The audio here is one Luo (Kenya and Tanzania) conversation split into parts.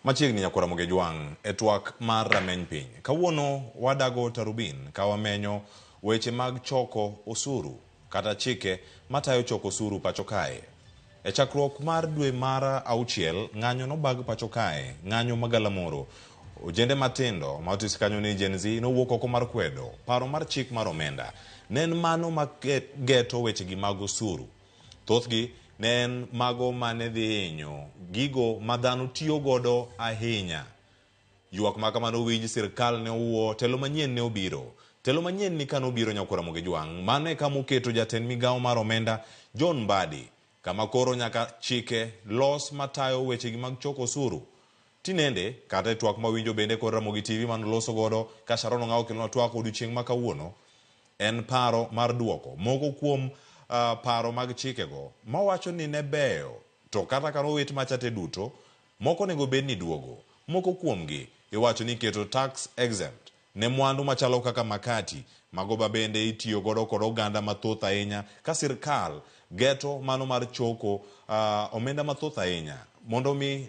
Machiegni nyakwar Ramogi Ojwang' e twak mar rameny piny. Kawuono wadago tarubin ka wamenyo weche mag choko osuru kata chike matayo choko osuru pacho kae. E chakruok mar dwe mar auchiel, ng'anyo nobag pacho kae, ng'anyo magalamoro. Ojende matindo ma otis kanyo ni Gen Z nowuok oko mar kwedo paro mar chik mar omenda. Ne en mano ma geto wechegi mag osuru. Thothgi ne en mago mane dhi hinyo gigo ma dhano tiyo godo ahinya. Ywak ma kamano owinj, sirkal ne owuo, telo manyien ne obiro. Telo manyien ni kane obiro nyakwar Ramogi Jwang', mano e kama oketo jatend migawo mar omenda John Mbadi, kama koro nyaka chike los matayo wechegi mag choko osuru. Tinende, kata e twak mawinjo bende kod Ramogi TV mane oloso godo ka Sharon Ong'awo okelonwa twak odiochieng' ma kawuono, en paro mar duoko moko kuom paro mag chikego mawacho ni ne beyo to kata ka nowit macha te duto, moko onego bed ni duogo. Moko kuomgi iwacho ni iketo tax exempt ne mwandu machalo kaka makati, mago ba bende itiyo godo kod oganda mathoth ahinya ka sirkal geto mano mar choko omenda mathoth ahinya mondo mi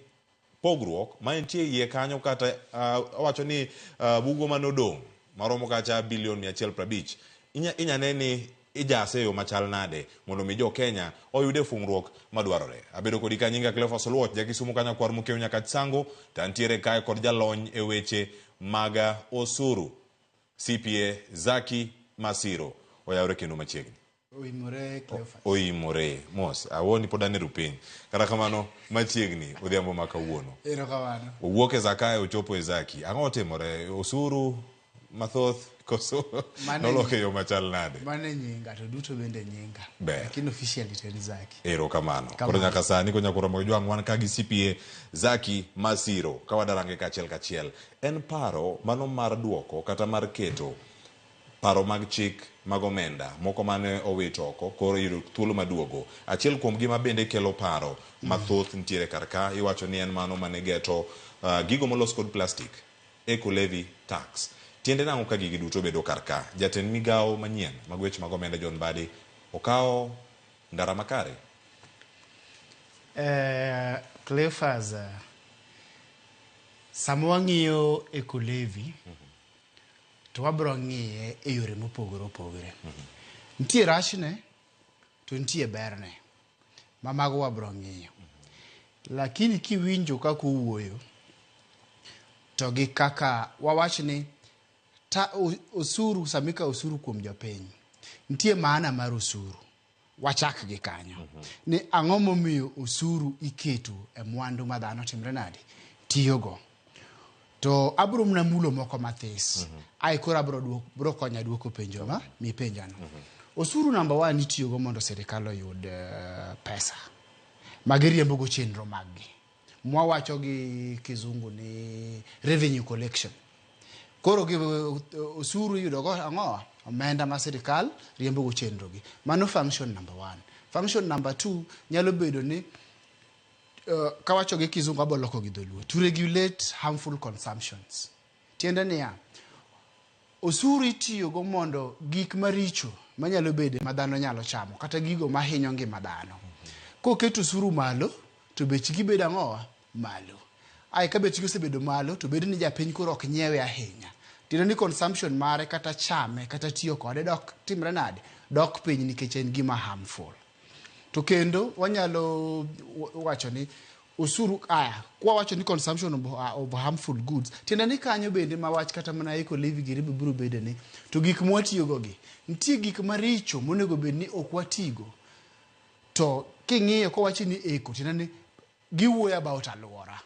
pogruok ma nitie iye kanyo kata awacho ni bugo mane odong' maromo kacha bilion 150 inya ne ni ijase e yo machal nade mondo mi jo Kenya oyude fungruok madwarore. Abedo kodi ka nyinga Cleophas Oluoch, ja Kisumu ka nyakwar Mokeu Nyakach Sango, to antiere kae kod jalony e weche mag osuru CPA Zaki Masiro. Oyawre kendo machiegni. Oimore Cleophas. Oimore mos. Awuoni pod an e rupiny. Kata kamano machiegni odhiambo ma kawuono. Erokamano. Owuok e Zakayo ochopo e Zaki. Ang'o otimore? Osuru mathoth koso nolok e yo machal nade? Mano e nyinga to duto bende nyinga. Ber. Lakini officially to en Zaki. Erokamano. Koro nyaka sani ko nyakoro Mojwang' wan ka gi CPA Zaki Masiro ka wadarange kachiel kachiel. En paro mano mar duoko kata mar keto paro mag chik mag omenda moko mane owit oko koro yudo thuolo maduogo. Achiel kuom gi ma bende kelo paro mathoth nitiere kar ka iwacho ni en mano mane geto gigo molos kod plastic, eco levy tax. Tiende nang'o ka gigi duto bedo kar ka? Jatend migawo manyien mag weche mag omenda John Mbadi okawo ndara makare? Cleophas, sama wang'iyo eco levy to wabro ng'iye e yore mopogore opogore. Nitie rachne to nitie berne ma mago wabro ng'iyo. Lakini kiwinjo kaka owuoyo to gi kaka wawach ni ta, osuru sama ikawo osuru kuom jopiny nitie maana mar osuru. Wachak gi kanyo. Ni ang'o momiyo osuru iketo e mwandu ma dhano timre nade? Tiyogo. To abro mana mulo moko mathis. Ae koro abro duok, bro konya duoko penjo ma mipenjano. Osuru namba 1 itiyogo mondo sirikal oyud pesa ma giriembogo chenro maggi. Mwawacho gi kizungu ni revenue collection. Koro gi osuru iyudo go ang'owa? Omenda ma sirikal riembogo chenro gi. Mano function number 1. Function number 2 nyalo bedo ni kawacho gi kizungu abo loko gi dholuo, to regulate harmful consumptions. Tiende niya, osuru itiyogo mondo gik maricho manyalo bede ma dhano nyalo chamo kata gigo mahinyo ngima dhano. Koket osuru malo to bechgi bedo ang'owa? Malo. Ae ka bechgi osebedo malo to bedo ni japiny koro ok nyiewe ahinya. Tiende ni consumption mare kata chame kata tiyo kode dok timre nade? Dok piny nikech en gima harmful. To kendo wanyalo wacho ni osuru aya kwa wacho ni consumption of harmful goods tiende ni kanyo bende ma wach kata mana eco levy giri biro bede ni to gik mwatiyogo gi nitie gik maricho monego bed ni ok watigo to king'iyo kowachi ni eco tiende ni giwuoyo about alwora,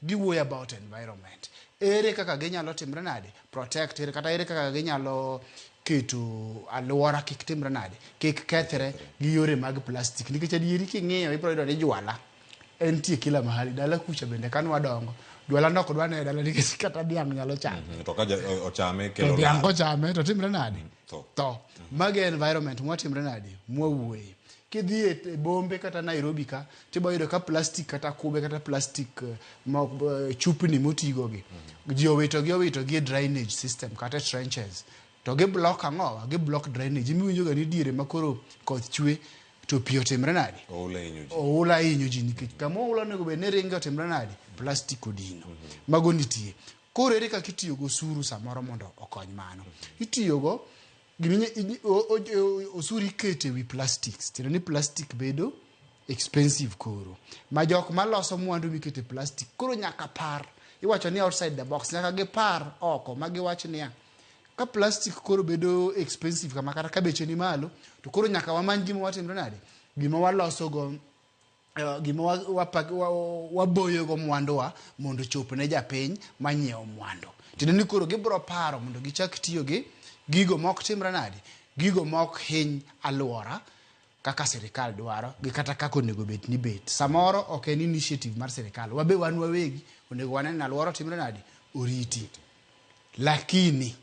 giwuoyo about environment. Ere kaka ginyalo timre nade? Protect, ere kata ere kaka ginyalo keto alwora kik timre nade? Kik kethre gi yore mag plastic. Nikech adieri king'iyo ibiro yudo ni jwala entie kila mahali. Dala kucha bende kane wadongo, jwala ne ok dwa ne e dala nikech kata dhiang' nyalo chame. To ka ochame kelo To dhiang' lal. kochame to timre nade? Tho. Tho. Mago e environment mwatimre nade? Mwawuoye. Kidhi e bombe kata Nairobi ka, tibo yudo ka plastic kata kube kata plastic ma chupni motigo gi. Ji owito gi owito gi e drainage system kata e trenches. To gi block ang'owa? Gi block drainage. Imiwinjo ga ni diere ma koro koth chwe To pi otimre nade? Oula hinyo ji. Oula hinyo ji nikech kama oula onego bed ni ringe otimre nade? Plastic odino. Mago nitie. Koro ere kaka itiyo gi osuru samoro mondo okony mano? Itiyogo osuru iketo e wi plastics. Tiende ni plastic bedo expensive koro. Ma jok maloso mwandu mikete plastic koro nyaka par. Iwacho ni outside the box. Nyaka gipar oko ma giwach niya, ka plastic koro bedo expensive kama kata ka beche ni malo, to koro nyaka wamany gima watimre nade? Gima waloso go gima waboyo go mwanduwa mondo ochop ne japiny manyiewo mwandu. Tiende ni koro gibiro paro mondo gichak tiyo gi gigo mok timre nade? Gigo mok hiny alwora kaka sirikal dwaro gi kata kaka onego bed ni bet. Samoro ok en initiative mar sirikal. Wabe wan wawegi onego wane ni alwora otimre nade? Oriti. Lakini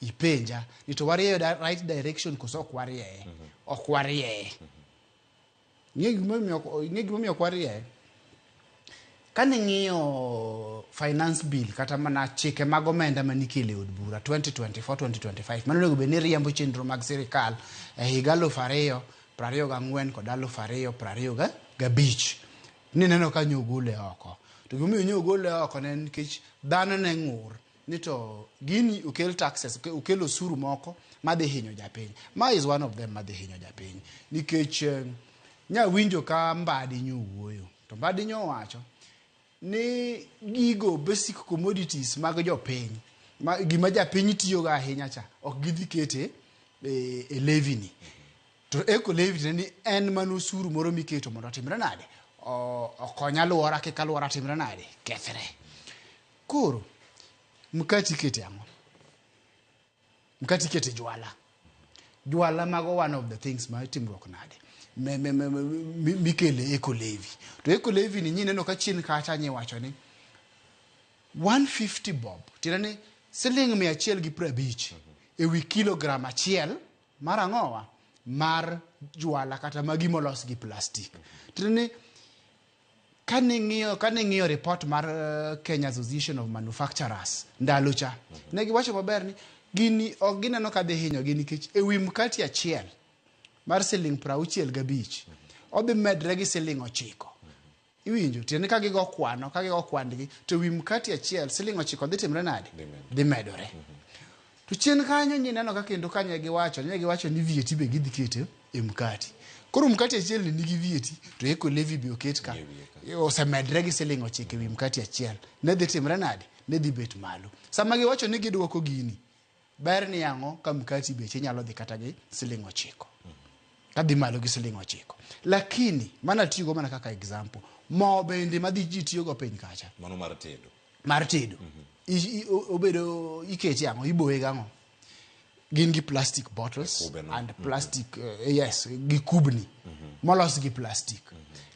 ipenja ni to warieyo right direction koso ok warieye? Ok warieye. Ing'e gimomiyo ok warieye? Kane ing'iyo finance bill kata mana chike mag omenda manikelo e od bura 2024-2025 mano onego bed ni riembo chenro mag sirikal e higa 2024 kod 2025 nineno ka nyogole oko. To gimomiyo nyogole oko ne en nikech dhano ne ng'ur ni to gini okel taxes, okel osuru moko madhi hinyo japiny. Ma is one of them madhi hinyo japiny. Nikech nya winjo ka Mbadi nyowuoyo. To Mbadi nyowacho ni gigo basic commodities mag jopiny, ma, gima japiny tiyogo ahinya cha, ok gidhi kete e levy ni. To eco levy tiende ni en mana osuru moro miketo mondo otimre nade? Okony alwora kik alwora timre nade? Kethre. Koro, mkati ikete ang'o? Mkati ikete jwala. Jwala mago one of the things ma itimruok nade? Mikele eco levy. To eco levy ni nyineno ka chien kacha nyiwacho ni 150 bob. Tiende ni siling 150 ewi kilogram achiel mar ang'owa? Mar jwala kata magi molos gi plastic. Tiende ni kane ng'iyo report mar Kenya Association of Manufacturers ndalo cha, ne giwacho maber ni gini ok gineno ka dhi hinyogi nikech ewi mkati achiel mar siling 65 odhi medre gi siling 9. Iwinjo? Tiende ni ka gigo kwano, ka gigo kwandgi, to ewi mkati achiel siling 9 dhi timre nade? Dhi medore. To chien kanyo nyineno ka kendo kanye giwacho, ne giwacho ni VAT be gidhi keto e mkati. Koro mkati achiel ni nigi VAT, to eco levy be oket ka. Osemedre gi siling 9 ewi mkati achiel. Ne dhi timre nade? Ne dhi bet malo. Sama giwacho ni gidwoko gini, ber ni ang'o ka mkati beche nyalo dhi kata gi siling 9. Kadhi malo gi siling 9. Lakini, mana tiyogo mana kaka example, mo bende madhi ji tiyogo piny kacha. Mano mar tedo. Mar tedo. Obedo ikete ang'o? Iboye gang'o? Gin gi plastic bottles Kube no. and plastic yes, gi kubni molos gi plastic.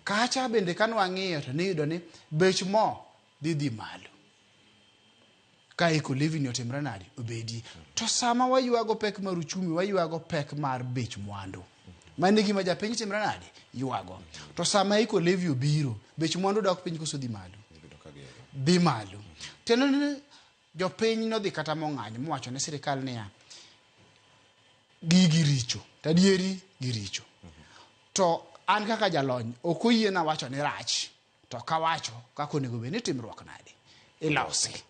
Kacha bende ka nwang'iyo to niyudo ni bech mo dhi dhi malo. Ka eco levy ni otimre nade? Obedi. To sama waywago pek mar uchumi, waywago pek mar bech mwandu. Mano e gima japiny timre nade? Ywago. To sama eco levy obiro, bech mwandu dok piny koso dhi malo? Dhi malo. Tiende ni jopiny nodhi kata mong'anyo mowacho ne sirikal niya, gigi richo, to adieri giricho. To an kaka jalony, ok oyiena wacho ni rach, to kawacho kaka onego bed ni timruok nade, ilose.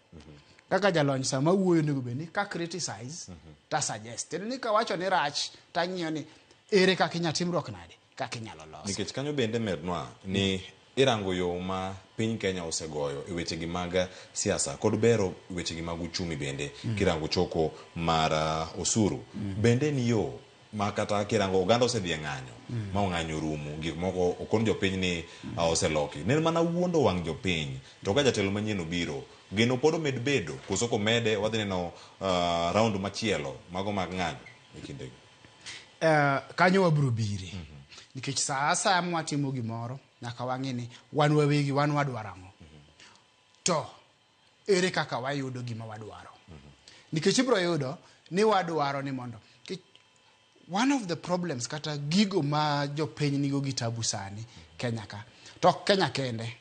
Kaka jalony sama wuoyo onego bed ni ka criticize, ta suggest. Tiende ni kawacho ni rach, tang'iyo ni ere kaka inya timruok nade, kaka inyalo lose. Nikech kanyo bende mednwa ni irango yo ma piny Kenya osegoyo e wechegi mag siasa kod bero wechegi mag uchumi bende kirango choko mar osuru. Bende ni yo ma kata kirango oganda osedhi e ng'anyo ma ong'anyo orumo gik moko okon jopiny ni oseloki. Ne en mana wuondo wang' jopiny to ka jatelo manyien obiro geno pod omed bedo koso komede wadhi neno round machielo mago mag ng'anyo e kindegi. Kanyo wabiro bire. Nikech saa asaya mwatimo gimoro, nyaka wang'e ni wan wawegi wan wadwaro ang'o. To ere kaka wayudo gima wadwaro. Nikech ibiro yudo ni wadwaro ni mondo nikech one of the problems kata gigo ma jopiny nigo gi tabu sani Kenya ka, to ok Kenya kende,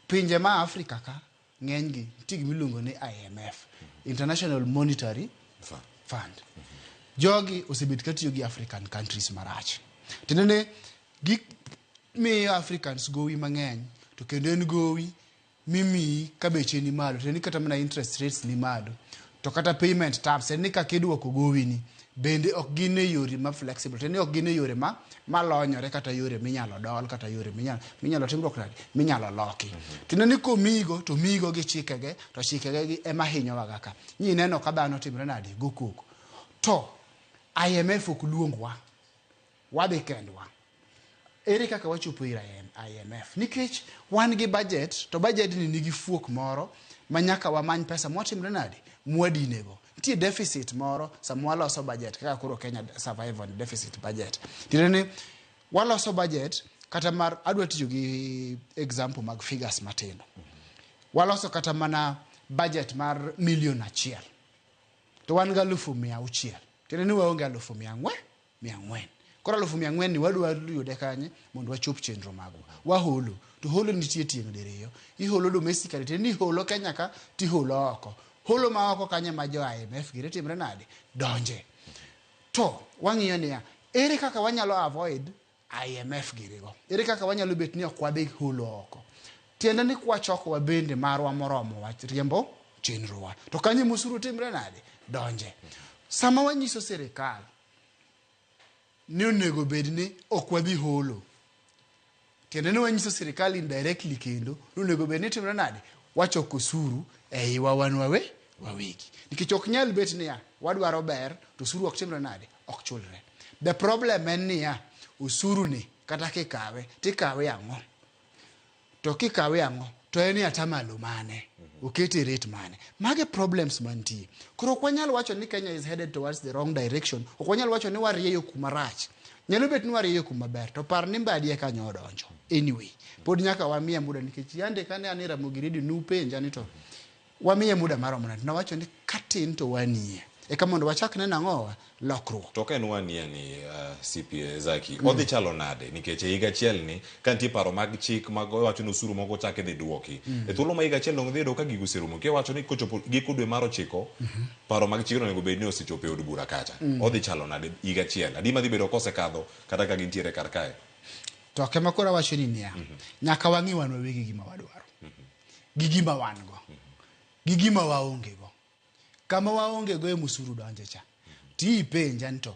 pinje ma Afrika ka ng'enygi nitie gima iluongo ni IMF, International Monetary Fund. Fund. Jogi osebet katiyo gi African countries marach. Tiende ni gik miyo Africans gowi mang'eny to kendo en gowi mimiyi ka beche ni malo, tiende ni kata mana interest rates ni malo, to kata payment terms, tiende ni kaka iduoko gowi ni bende ok gin e yore ma flexible, tiende ni ok gin e yore ma malonyore kata yore minyalo dol kata yore minyalo timruok nade, minyalo loki. Tiende ni komiyigo to omiyigo gi chikege, to chikege gi ema hinyowa ka. Nyi ineno ka dhano timre nade, go koko. To IMF ok luongwa, wadhi kendwa. Ere kaka wachopo ir IMF? Nikech wan gi budget, to budget ni nigi fuok moro ma nyaka wamany pesa mwatimre nade, mwadinego. Nitie deficit moro sama waloso budget, kaka koro Kenya survive on deficit budget. Tiende ni waloso budget kata mar, adwa tiyo gi example mag figures matindo. Waloso kata mana budget mar 1,000,000. To wan gi 600,000. Tiende ni waonge 400,000. Koro 400,000 ni wadwa yude kanye mondo wachop chenro magwa. Waholo. To holo nitie tieng' diriyo. Iholo domestically, tiende ni iholo Kenya ka, tiholo oko. Holo ma oko kanye ma jo IMF gire timre nade? Donje. To wang'iyo niya, ere kaka wanyalo avoid IMF girigo? Ere kaka wanyalo bet ni ok wadhi holo oko? Tiende ni kwachoko wabende marwa moromo wach riembo chenrowa. To kanye mosuru timre nade? Donje. Sama wanyiso sirikal ni onego bed ni ok wadhi holo, tiende ni wanyiso sirikal indirectly kendo ni onego bed ni timre nade? Wachoko osuru e iwa wan wawegi. Nikech ok nyal bet niya, wadwaro ber to osuru ok timre nade? Ok chulre. The problem en niya, osuru ni kata kikawe, tikawe ang'o? To kikawe ang'o? To en e atamalo mane? Okete rate mane? Mage problems mantie. Koro ok wanyal wacho ni Kenya is headed towards the wrong direction. Ok wanyal wacho ni warieyo kuma rach. Nyalo bet ni warieyo kuma ber, to par ni Mbadi eka nyo odonjo. Anyway, pod nyaka wamiye muda nikech yande kane an e Ramogi Radio nupenja ni to wamiye muda maromo nade. Nawacho ni katin to wanie. Eka mondo wachak neno ang'owa? Lokruok. To ka en wanie ni CPA Zaki, odhi chalo nade? Nikech e higa achiel ni, ka nitie paro mag chik mag wacho ni osuru moko chak idhi duoki. E thuolo ma higa achiel dong' dhi yudo ka gigo oserumo. Kiwacho ni kochopo giko dwe mar 9, paro mag chikno onego bed ni osechopo e od bura kacha. Odhi chalo nade higa achiel? Adi madhi bedo kosekadho kata ka gintiere kar kae? To kema koro awacho ni niya, nyaka wang'i wan wawegi gima wadwaro. Gi gima wan go. Gi gima waonge go. Kama waonge go e musuru donje cha. Ti ipenja ni to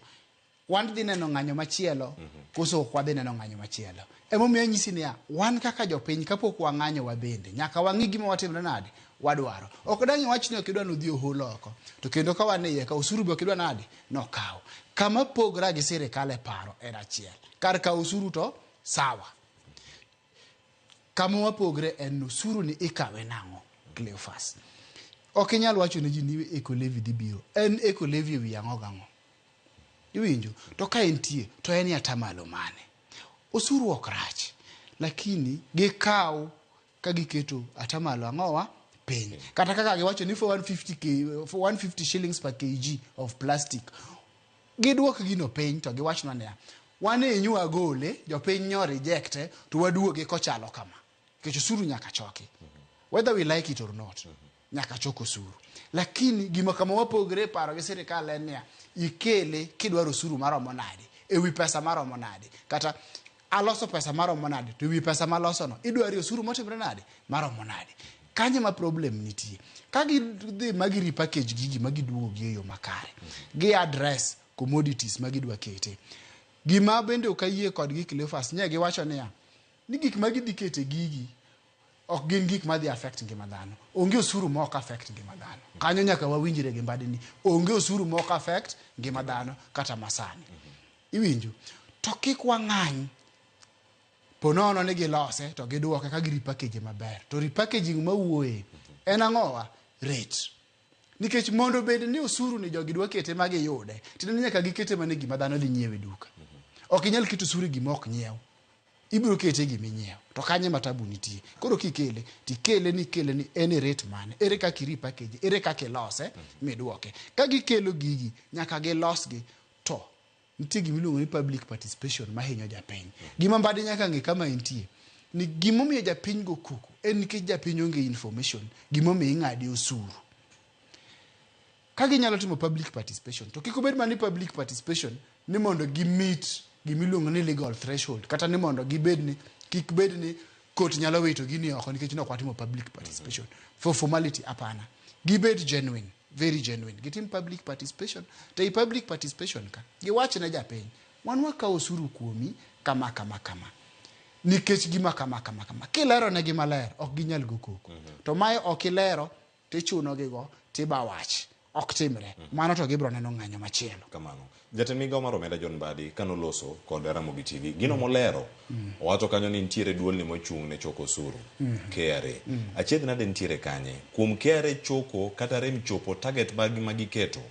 wan dhi neno ng'anyo machielo koso ok wadhi neno ng'anyo machielo. Emomiyo anyisi niya, wan kaka jopiny kapok wang'anyo wabende nyaka wang'i gima watimre nade wadwaro. Ok dang' iwach ni ok idwa nodhi ohol oko. To kendo ka wan e iye ka osuru be ok idwa nade nokaw. Kama pogra gi sirikal e paro en achiel. Kar kawo osuru to sawa. Kama wapogre en osuru ni ikawe nang'o, Cleophas. Ok inyal wacho ne ji ni eco levy dhi biro. En eco levy e wi ang'o gang'o? Iwinjo? To ka entie, to en e atamalo mane? Osuru ok rach, lakini gikaw ka giketo atamalo ang'owa piny. Kata kaka giwacho ni for 150 k, for 150 shillings per kg of plastic. Giduok gino piny to giwachnwa niya, wan e nyu agole, jopiny nyo rejecte, to waduoge kochalo kama. Nikech osuru nyaka choki. Whether we like it or not, nyaka chok osuru. Lakini gima kama wapogre e paro gi sirikal en niya, ikele kidwaro osuru maromo nade, ewi pesa maromo nade, kata aloso pesa maromo nade, to ewi pesa maloso no, idwaro osuru motimre nade, maromo nade. Kanyo ma problem nitie. Ka gidhi ma gi repackage gigi ma giduogo gi e yo makare, gi address commodities ma gidwa kete. Gima bende ok ayie kodgi Cleophas, nye giwacho niya, ni gik ma gidhi kete gigi ok gin gik madhi affect ngima dhano. Onge osuru ma ok affect ngima dhano. Kanyo nyaka wawinjre gi Mbadi ni onge osuru ma ok affect ngima dhano kata masani. Iwinjo? To kik wang'any. Po nono ni gilose to giduoke ka gi repackage maber. To repackaging mawuoye en ang'owa? Rate. Nikech mondo bed ni osuru ni jogi dwa kete ma giyude, tiende ni nyaka gikete mana e gima dhano dhi nyiewo e duka. Ok inyal keto osuru e gima ok nyiew. Ibiro kete e gima inyiewo. To kanye ma tabu nitie? Koro kikele, tikele ni ikele ni en e rate mane? Ere kaka i repackage? Ere kaka ilose miduoke? Ka gikelo gigi, nyaka gilosgi to nitie gima iluongo ni public participation mahinyo japiny. Gima Mbadi nyaka ng'e kama entie, ni gimomiyo japiny go koko en nikech japiny onge information gimomiyo ing'ade osuru. Ka ginyalo timo public participation, to kik obed mana ni public participation ni mondo gi meet gimiluongo ni legal threshold kata ni mondo gibed ni kik bed ni court nyalo wito gini oko nikech ne ok watimo public participation for formality. Hapana, gibed genuine, very genuine, gitim public participation. To ei public participation ka giwach ne japiny, wan wakawo osuru kuomi kama kama kama nikech gima kama kama kama. Kilero negi maler, ok ginyal go koko. To mae ok ilero, tichuno gigo tiba wach ok timre mano, to gibiro neno ng'anyo machielo. Kamano. Jatend migao mar omenda John Mbadi kanoloso kod Ramogi TV, gino molero, owacho kanyo ni nitiere duolni mochung' ne choko osuru, KRA. Achiedh nade nitiere kanye? Kuom KRA choko kata rem chopo target mag ma giketo.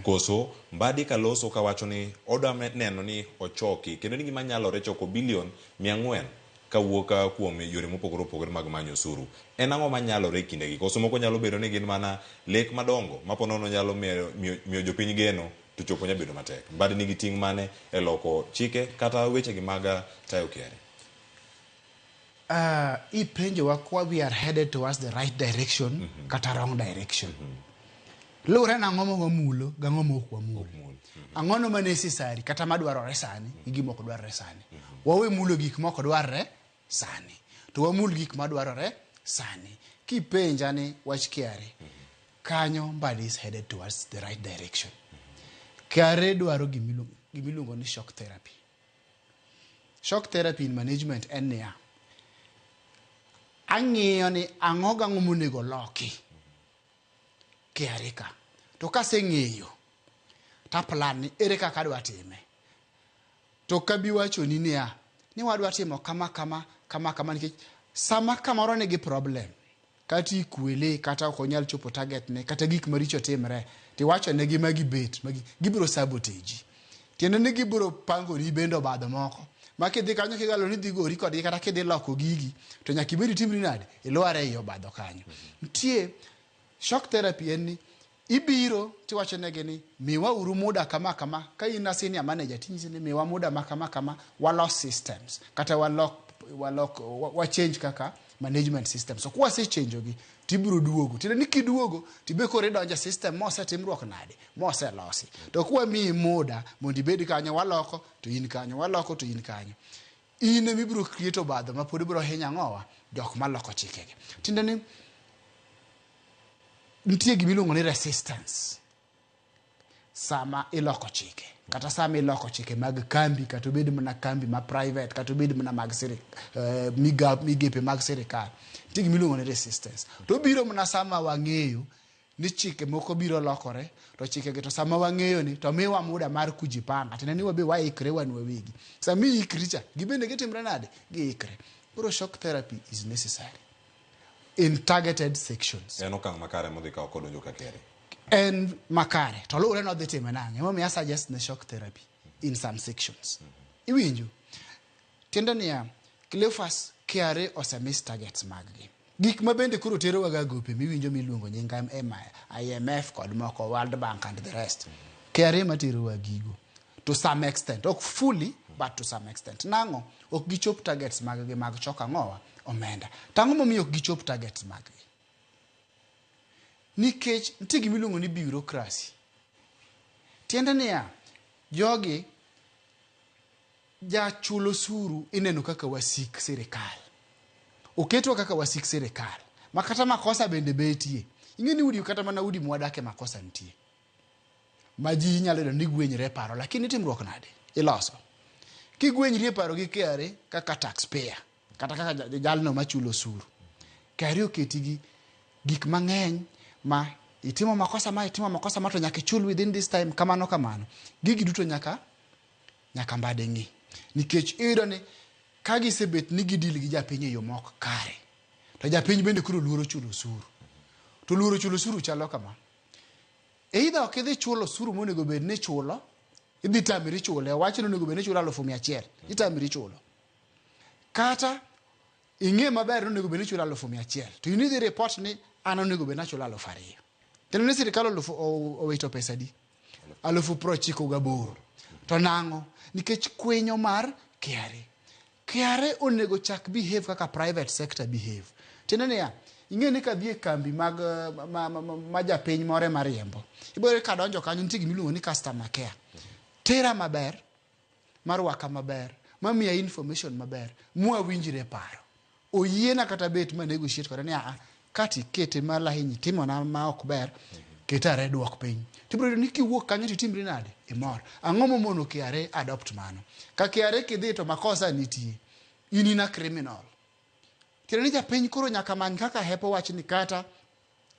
Koso Mbadi kaloso kawacho ni odwa neno ni ochoki kendo ni gima nyalore choko bilion 400 kawuok kuom yore mopogore opogore mag manyo osuru. En ang'o manyalore e kindegi? Koso moko nyalo bedo ni gin mana lek madongo ma ponono nyalo miyo jopiny geno to chopo nyalo bedo matek. Mbadi nigi ting' mane e loko chike kata wechegi mag tayo KRA? Ipenjowa kwa we are headed towards the right direction kata wrong direction. Luwre nang'o ma wamulo gang'o ma ok wamulo. Ang'ono ma necessary kata madwarore sani gi gima ok dwarore sani. Wawe mulo gik ma ok dwarre sani to wamul gik madwarore sani. Kipenja ni wach KRA, kanyo Mbadi is headed towards the right direction. KRA dwaro gimiluongo ni shock therapy. Shock therapy in management en niya, ang'iyo ni ang'o gang'o monego loki KRA ka. To kaseng'eyo, ta plan ni ere kaka adwa time. To kabi wachoni niya, ni wadwa timo kama kama kama kama nikech sama kamoro nigi problem, kata ikwele kata ok onyal chopo target ne kata gik maricho timre, tiwacho negi ma gibet magi gibiro sabotage. Tiende ni gibiro pangoni bende obadho moko ma kidhi kanyo kigalo ni idhi gori kodgi kata kidhi loko gigi to nyaka ibed itimri nade ilwar ei obadho kanyo. Nitie shock therapy en ni ibiro tiwacho negi ni miwa uru muda kama kama. Ka in a senior manager tinyisi ni miwa muda ma kama kama walos systems kata walok wa change kaka management system. So kwasechange gi tibiro duogo, tiende ni kiduogo tibe koro idonjo e system mosetimruok nade moselosi. To kwamiyi muda mondo ibed kanyo waloko to in kanyo waloko to in kanyo in ema ibiro create obadho ma pod biro hinyo ang'owa jok maloko chikegi. Tiende ni nitie gimiluongo ni resistance sama iloko chike kata sama iloko chike mag kambi, kata obed mana kambi ma private kata obed mana mag migepe mag sirikal, nitie gimiluongo ni resistance. To obiro mana sama wang'eyo ni chike moko biro lokore, to chikegi to sama wang'eyo ni to miwa muda mar kujipanga, tiende ni wabe waikre wan wawegi. Sama iikri cha gibende gitimre nade giikre. Koro shock therapy is necessary in targeted sections. En okang' makare modhi kawo kodonjo ka KRA. En makare to luwre nodhi time nang'e. Emomiyo a suggest ne shock therapy in some sections. Iwinjo tiende niya, Cleophas, KRA ose miss targets mag gi. Gik ma bende koro terowa ga gope miwinjo miluongo nying IMF kod moko, World Bank and the rest. KRA materowa gigo to some extent, ok fully but to some extent. Nang'o ok gichop targets mag gi mag choko ang'owa omenda? Tang'o momiyo ok gichop targets mag gi? Nikech nitie gimiluongo ni bureaucracy. Tiende niya, jogi jachul osuru ineno kaka wasik sirikal, oketwa kaka wasik sirikal ma kata makosa bende betie. Ing'e ni udi kata mana udi mwadake makosa nitie ma ji inyalo yudo ni gwenyre e paro, lakini timruok nade iloso kigwenyri e paro gi KRA kaka taxpayer kata kaka jalno machulo osuru. KRA oketi gi gik mang'eny ma itimo makosa ma itimo makosa ma to nyaka ichul within this time kamano kamano. Gigi duto nyaka Mbadi ng'i nikech iyudo ni ka gisebet ni gidil gi japiny e yo mok kare to japiny bende koro luoro chulo osuru. To luoro chulo osuru chalo kama: either ok idhi chulo osuru monego bed ni ichulo, idhi tamri chule, owach ni onego bed ni ichulo 100,000, itamri chulo, kata ing'e maber ni onego bed ni ichulo 100,000 to in idhi report ni an onego bed ni achulo 2,000. Kendo ni sirikal owito pesa di 98,000. To nang'o? Nikech kwinyo mar KRA. KRA onego chak behave kaka private sector behave. Tiende niya, ing'e ni kadhi e kambi mag ma japiny moro ema riembo, ibiro yudo kadonjo kanyo nitie gimiluongo ni customer care. Tera maber. Marwaka maber, mamiya information maber, mwawinjre e paro. Oyiena kata bet ma negotiate kode ni aa, kati ikete malo ahinya itimona ma ok ber, kete are duok piny. Tibiro yudo ni kiwuok kanyo titimri nade? Imor. Ang'o momono KRA adopt mano? Ka KRA kidhi to makosa nitie. In in a criminal. Tiende ni japiny koro nyaka many kaka hepo wachni kata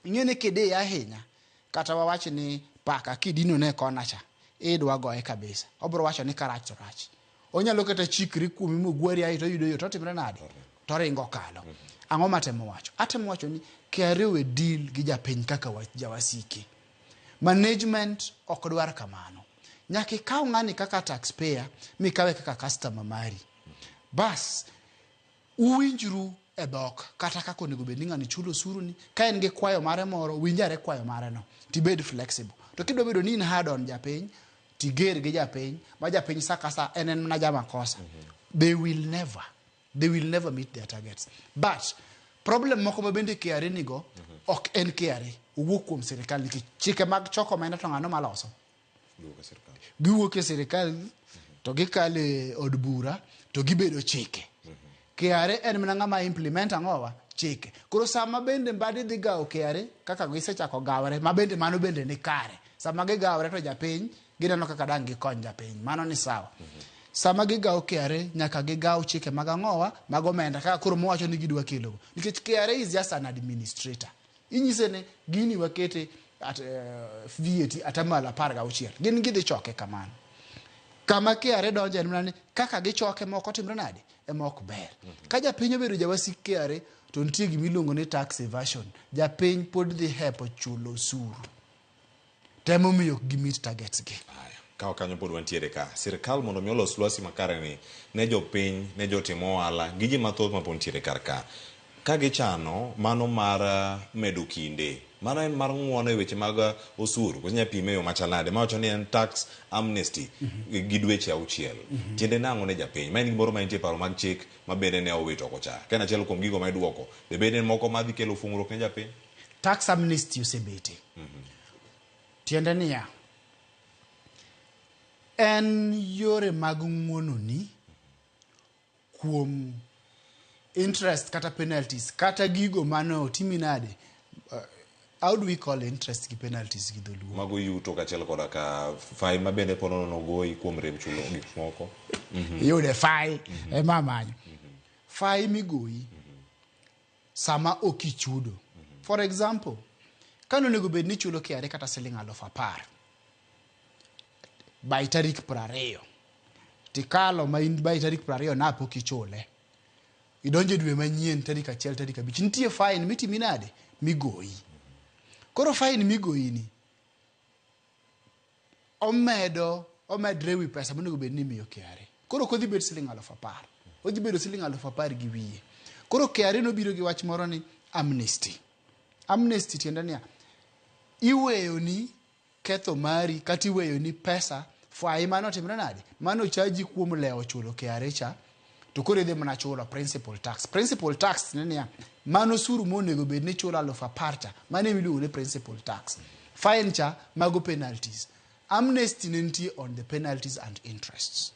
ing'e ni kidiye ahinya kata wawach ni paka kidinone e kona cha idwa goye kabisa. Obiro wacho ni karach to rach. Onyalo kata chikri kuomi mogwari ae to oyudo yo to otimre nade? To oringo kalo. Ang'o matemo wacho? Atemo wacho ni KRA owe deal gi japiny kaka jawasike. Management ok dwar kamano. Nyaka ikaw ng'ani kaka taxpayer mikawe kaka customer mari. Bas, uwinjru e dhok kata kaka onego bed ni ng'ani chulo osuru ni ka en gi kwayo mare moro winj are kwayo mare no tibed flexible to kidwa bedo ni in hard on japiny tiger gi japiny ma japiny sa ka sa en en mana jamakosa. They will never meet their targets. But problem moko ma bende KRA nigo ok en KRA owuok kuom sirikal nikech chike mag choko omenda to ng'ano maloso? Giwuok e sirikal to gikalo e od bura to gibedo chike. KRA en mana ng'ama implement ang'owa chike. Koro sama bende Mbadi dhi gawo KRA kaka gisechako gawre ma bende mano bende ni kare. Sama gigawre to japiny gineno kaka dang' gikony japiny. Mano ni sawa. Sama gigawo KRA nyaka gigaw chike mag ang'owa mag omenda kaka koro mowacho ni gidwa kelogo. Nikech KRA is just an administrator. Inyise ni gini wakete at VAT atamalo 16. Gin gidhi choke kamano. Kama KRA donje en mana ni kaka gichoke moko timre nade ema ok ber. Ka japiny obedo jawasik KRA to nitie gima iluongo ni tax evasion. Japiny pod dhi hepo chulo osuru. Temo miyo ok gi meet targets gi. Aya, kawa kanyo pod wantiere ka. Sirkal mondo mi olos lwasi makare ni ne jopiny, ne jotim ohala gi ji mathoth ma pod nitiere kar ka. Ka gichano mano mar medo kinde, mano en mar ng'uono e weche mag osuru, koso inya pime e yo machal nade? Mawacho ni en tax amnesty gi dweche 6. Tiende nang'o ne japiny? Ma en gimoro ma nitie e paro mag chik ma bende ne owit oko cha. Ka en achiel kuom gigo ma iduoko, de bed en moko madhi kelo fung'ruok ne japiny? Tax amnesty osebete. Tiende niya, en yore mag ng'uononi kuom interest kata penalties kata gigo mane otimi nade. How do we call interest gi penalties gi dholuo? Mago yuto kaachiel koda ka fine ma bende po nono nogoyi kuom rem chulo gik moko. Iyude fai ema amanyo. Fai migoyi sama ok ichudo. For example, kane onego bed ni ichulo KRA kata siling 10,000 by tarik 20 tikalo ma in by tarik 20 na pok ichule idonjo e dwe manyien tarik 1 tarik 5 nitie fine mitimi nade migoyi. Koro fine migoyi ni omedo omedre ewi pesa monego bed ni imiyo KRA. Koro ok odhi bet siling 10,000, odhi bedo siling 10,000 gi wiye. Koro KRA nobiro gi wach moro ni amnesty. Amnesty tiende niya, iweyoni ketho mari kata iweyoni pesa fai mane otimre nade mane ochaji kuom lewo chulo KRA cha to koro idhi mana chulo principal tax. Principal tax ne niya, mano osuru monego bed ni ichulo 10,000 cha, mano ema iluongo ni principal tax. Fine cha mago penalties. Amnesty ne nitie on the penalties and interests.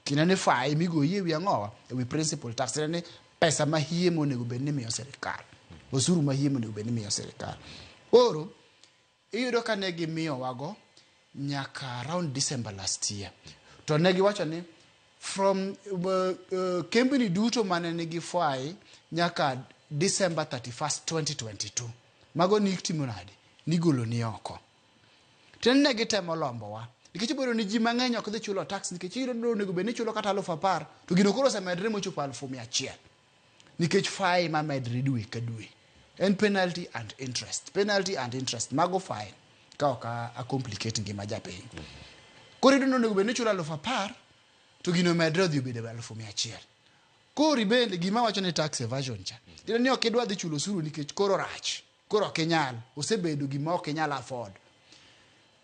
Tiende ni fai migoyi ewi ang'owa ewi principal tax tiende ni pesa ma hie monego bed ni imiyo sirikal. Osuru ma hie monego bed ni imiyo sirikal. Koro iyudo ka ne gimiyowago nyaka around December last year. To ne giwacho ni from kembni duto mane nigi fai nyaka December 31st 2022 mago ni itimo nade nigolo ni oko. Tiende ne gitemo lombowa nikech iboyudo ni ji mang'eny ok dhi chulo tax nikech iyudo ni onego bed ni ichulo kata 10,000 to gino koro osemedre mochopo 100,000 nikech fai mamedre dwe ka dwe en penalty and interest, penalty and interest mago fine ka ok a complicate ngima japiny. Koro iyudo ni onego bed ni ichulo 10,000 to gino omedre odhi obedo 100,000. Koro bende gima wacho ni tax evasion cha tiende ni ok idwa dhi chulo osuru nikech koro rach, koro ok inyal, osebedo gima ok inyal afford.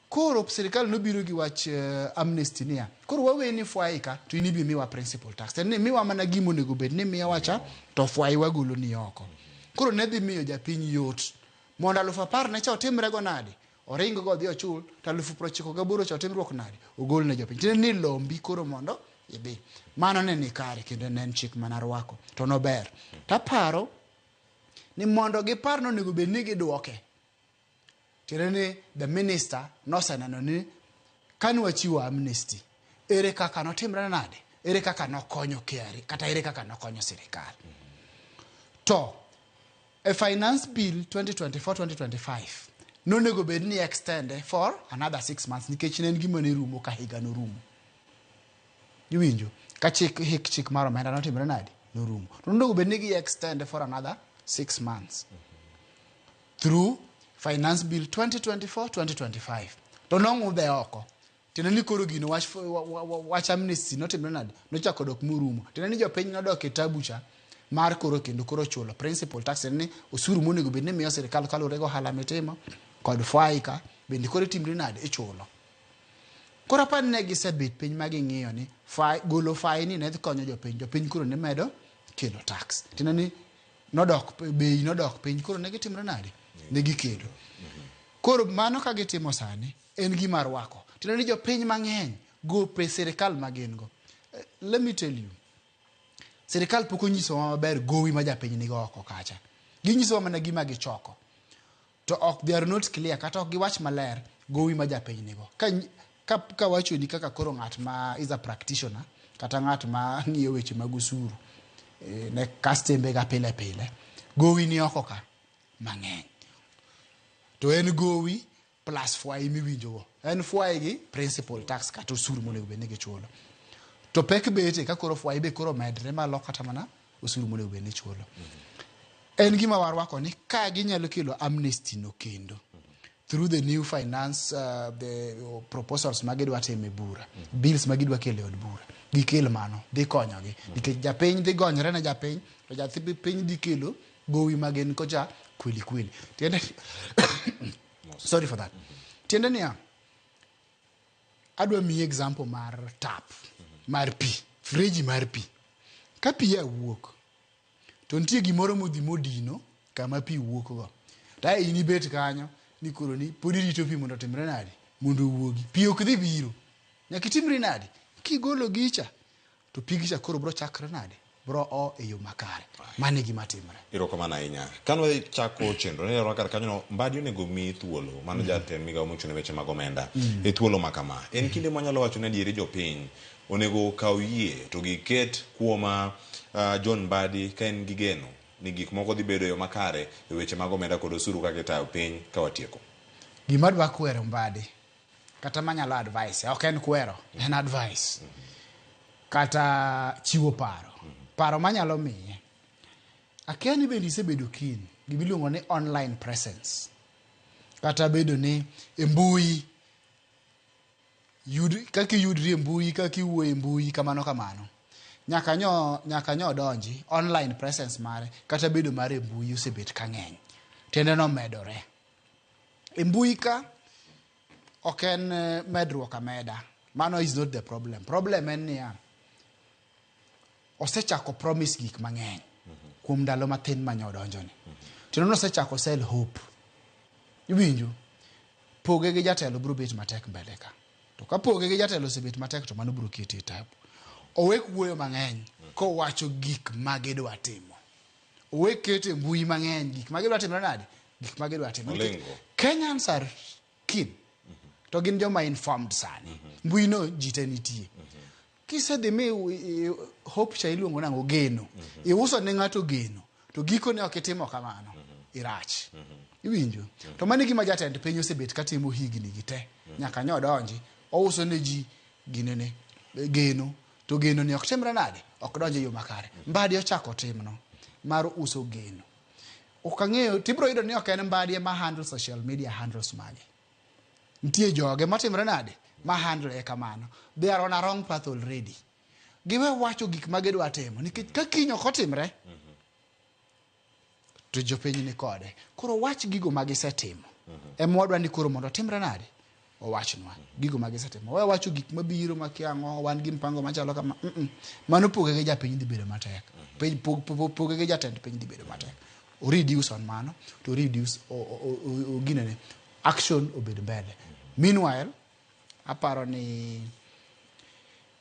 Koro sirikal nobiro gi wach amnesty niya, koro waweni fwai ka to in ibi miwa principal tax. Tiende ni miwa mana gima onego bed ni miyowa cha to fwai wagolo ni oko. Koro ne dhi miyo japiny yot mondo 10,000 ne cha otimre go nade oring go odhi ochul to 98,000 cha otimruok nade ogol ne jopiny. Tiende ni lombi koro mondo Idhi. Mano ne ni kare kendo ne en chik mane arwako to nober. Taparo ni mondo gipar ni onego bed ni giduoke. Tiende ni the minister noseneno ni kane wachiwo amnesty, ere kaka notimre nade? Ere kaka nokonyo KRA kata ere kaka nokonyo sirikal? To e finance bill 2024-2025 nonego bed ni extend for another 6 months nikech ne en gima ne rumo ka higa norumo. Iwinjo? Ka chik hik chik mar omenda notimre nade? Norumo. To nonego bed ni gi extend for another 6 months through finance bill 2024-2025. To nong'udhe oko. Tiende ni koro gino wach, wach amnesty notimre nade? Nochako dok morumo. Tiende ni jopiny nodok e tabu cha mar koro kendo koro chulo principal tax. Tiende ni osuru monego bed ni miyo sirikal kaluwore gi ohala mitimo kod FICA bende koro itimri nade? Ichulo. Koro aparo ni ne gisebet piny ma ging'iyo ni golo fai ni ne dhi konyo jopiny. Jopiny koro ne medo kelo tax. Tiende ni nodok bei nodok piny koro ne gitimre nade? Ne gikelo. Koro mano ka gitimo sani en gima rwako. Tiende ni jopiny mang'eny gope sirikal ma gin go. Let me tell you, sirikal pok onyisowa maber gowi ma japiny nigo oko kacha. Ginyisowa mana gima gichoko. To ok they are not clear kata ok giwach maler gowi ma japiny nigo. Ka wachoni kaka koro ng'at ma is a practitioner kata ng'at ma ng'iyo weche mag osuru ne kastembe ga pile pile, gowi ni oko ka mang'eny. To en gowi plus fwai miwinjo go. En fwai gi principal tax kata osuru monego bed ni gichulo. To pek bete ka koro fwai be koro medre malo kata mana osuru monego bed ni ichulo. En gima warwako ni ka ginyalo kelo amnesty no kendo through the new finance the proposals ma gidwa timo e bura, bills ma gidwa kelo e od bura, gikel mano dhi konyogi nikech japiny dhi gonyre ne japiny to japiny dhi kelo gowi ma gin kocha kweli kweli. Tiende sorry for that. Tiende niya, adwa miyi example mar tap mar pi, freji mar pi. Ka pi ya wuok, to nitie gimoro modhi modino kama pi wuok go. To ae in ibet kanyo ni koro ni pod irito pi mondo otimre nade? Mondo owuogi. Pi ok dhi biro. Nyaka itimri nade? Kigolo gicha, to pigi cha koro bro chakre nade? Bro o e yo makare. Mano e gima timre. Erokamano ahinya. Kane wachako chenro, ne kar kanyono Mbadi onego mi thuolo, mano jatend migawo mochung' ne weche mag omenda, e thuolo ma kama. En kinde mwanyalo wacho ni adieri jopiny onego okaw yie to giket kuom John Mbadi ka en gi geno ni gik moko dhi bedo e yo makare e weche mag omenda kod osuru kaka itayo piny ka watieko. Gima adwa kwero Mbadi, kata manyalo advice, ok en kwero, en advice. Kata chiwo paro. Paro manyalo miye. Akia ni bende isebedo keen gimiluongo ni online presence. Kata bedo ni e mbui, yud, kaka iyudri e mbui, kaka iwuoyo e mbui, kamano kamano. Nyaka nyo donji, online presence mare, kata bedo mare e mbui osebet ka ng'eny. Tiende nomedore. E mbui ka, ok en medruok ameda. Mano is not the problem. Problem en niya, osechako promise gik mang'eny kuom ndalo mathin manye odonjoni. Tiende ni osechako sell hope. Iwinjo? Poge gi jatelo biro bet matek mbele ka. To ka poge gi jatelo osebet matek to mano biro kete e tabu. Owek wuoyo mang'eny kowacho gik ma gidwa timo. Owek keto e mbui mang'eny gik ma gidwa timore nade? Gik ma gidwa timo. Nikech Olingo. Kenyans are keen. To gin joma informed sani. Mbui no ji te nitie. Kisedhi mi hope cha iluongo nang'o geno. Iuso ne ng'ato geno. To gikone ok itimo kamano. Irach. Iwinjo? To mano e gima jatend piny osebet katimo higni gi te. Nyaka nyo odonji. Ouso ne ji ginene geno. To geno ni ok timre nade? Ok donj e yo makare. Mbadi ochako timno mar uso geno. Ok ang'eyo, tibiro yudo ni ok en Mbadi ema handle social media handles mage. Nitie joge matimre nade? Ma handle e kamano. They are on a wrong path already. Giwe wacho gik ma gidwa timo nikech ka kiny ok otimre to jopiny ni kode. Koro wach gigo ma gisetimo. Ema wadwa ni koro mondo otimre nade? Owachnwa gigo ma gisetimo. We wacho gik mabiro makia ang'o, wan gi mpango machalo kama. Mano poge gi japiny dhi bedo matek. Piny poge gi jatend piny dhi bedo matek. O reduce on mano, to reduce o ginene action obed mbele. Meanwhile, aparo ni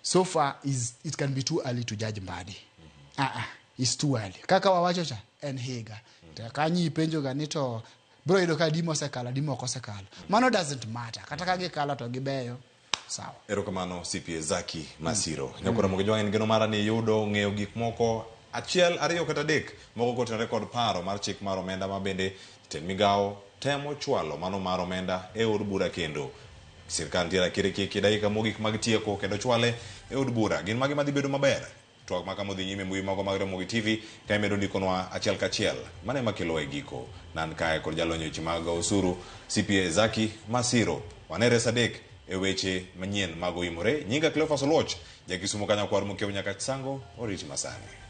So far is it can be too early to judge Mbadi. Ah ah, it's too early. Kaka wawacho cha en higa. To kanyo ipenjo ga ni to bro yudo ka adi mosekalo adi mok osekalo. Mano doesn't matter. Kata ka gikalo to gibeyo. Sawa. Erokamano CPA Zaki Masiro. Nyakora Ramogi Jwang' en geno mara ni yudo ng'eyo gik moko achiel, ariyo kata adek moko kotenore kod paro mar chik mar omenda ma bende jatend migawo temo chwalo mano mar omenda e od bura kendo. Sirkal nitiere akirikiki dakika mogik mag tieko kendo chwale e od bura. Gin mage madhi bedo maber? Twak ma kama odhi nyime e mbui magwa mag Ramogi TV ka imedo ndikonwa achiel kachiel. Mano ema kelowa e giko. Nan kae kod jalony e weche mag osuru CPA Zaki Masiro. Wanere sa adek e weche manyien mag Oimore. Nyinga Cleophas Oluoch, ja Kisumo ka nyakwar Mokiewo Nyakach Sango, oriti masani.